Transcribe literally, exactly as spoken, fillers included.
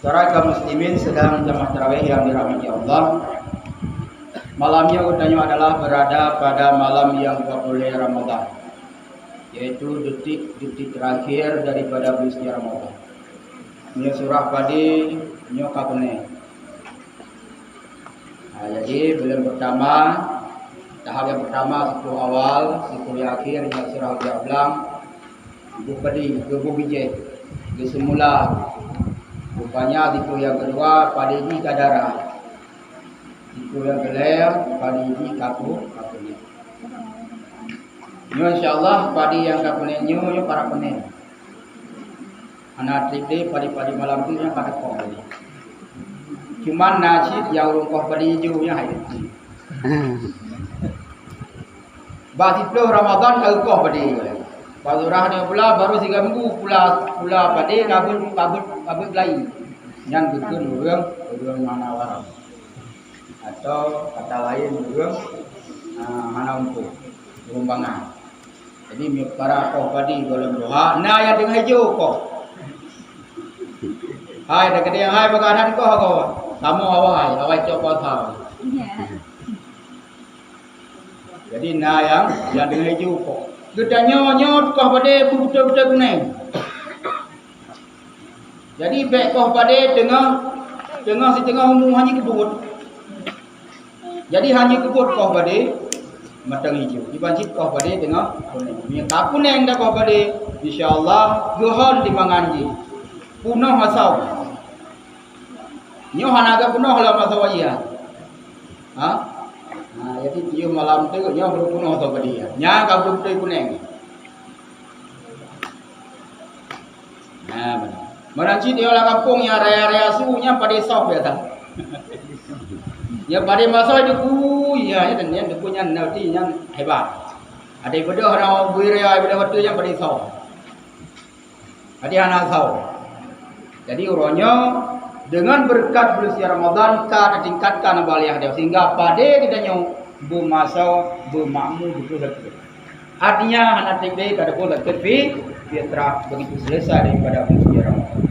Para kaum muslimin sidang jamaah tarawih yang dirahmati Allah, malam nyoe geutanyoe adalah berada pada malam yang dua puluh Ramadan, yaitu detik-detik terakhir daripada bulan suci Ramadan. Nyoe surah padé nyoe ka keunoe. Ha, jadi buleuen pertama, tahap yang pertama siploh awal, siploh yang akhir, nyoe surah ujoe blang, geupeudi, geubijéh, geuseumula. Rupanya siploh yang kedua, padé jih ka darah. Siploh yang keulhèe, padé jih ka ku-, ka keuneuk. Nyoe insya Allah padé nyang ka keuneuk nyoe, nyoe para keuneuk. Hana trép lé padé-padé malam tu nyang ka teukoh lé. Cuman na cit nyang ureueng koh padé ijo nyan hai. Bak siploh Ramadan ka geukoh padé. Bak surah nyoe pula baru siga minggu pula, pula padé ka beuet, ka beuet, ka beuet geulayi. Nyan geukheun ureueng, ureueng hana waras. Atau kata laén ureueng, ah, hana umpung, ureueng bangai. Jadi, meunyoe para koh padé gohlom duha, na nyang teungoh ijo koh. Hai, dak keudeh hai, bagaih that koh, koh. Kamoe awai, awai cok puasa. Jadi, na nyang, nyang teungoh ijo koh. Geutanyoe nyoe koh padé beutôi-beutôi keuneng. Jadi, bèk koh padé teungoh, teungoh siteungoh umu hana geubuet. Jadi, hana geubuet koh padé mantong ijo. Kiban cit koh padé teungoh kuneng. Meunyoe ka kuneng dah koh padé, insya Allah geuhon timangan jih. Peunoh asoe. Nyoe hana geupeunah lam asoe jih. Ha? Nah, jadi tiep malam tu nyoe baru peunoh asoe padé. Nyan ka beutôi-beutôi kuneng. Nah, meunan. Meunan cit di lam gampông nyang raya-raya su nyan padé soh biasa. Nyan padé masoe dikui, ya, nyan, nyan dikui nyan, nanti nyan hebat. Ada ibadah orang bui raya, ibadah waktu nyan padé soh. Jadi hana soh. Jadi uroe nyoe dengan berkat bulan suci Ramadan ka tatingkatkan amaliah dia sehingga padé geutanyoe beumasoe beumakmu beutôi-beutôi. Artinya, hana trép lé ka teupeue zakat fi-, fitrah begitu selesai daripada bulan suci Ramadan.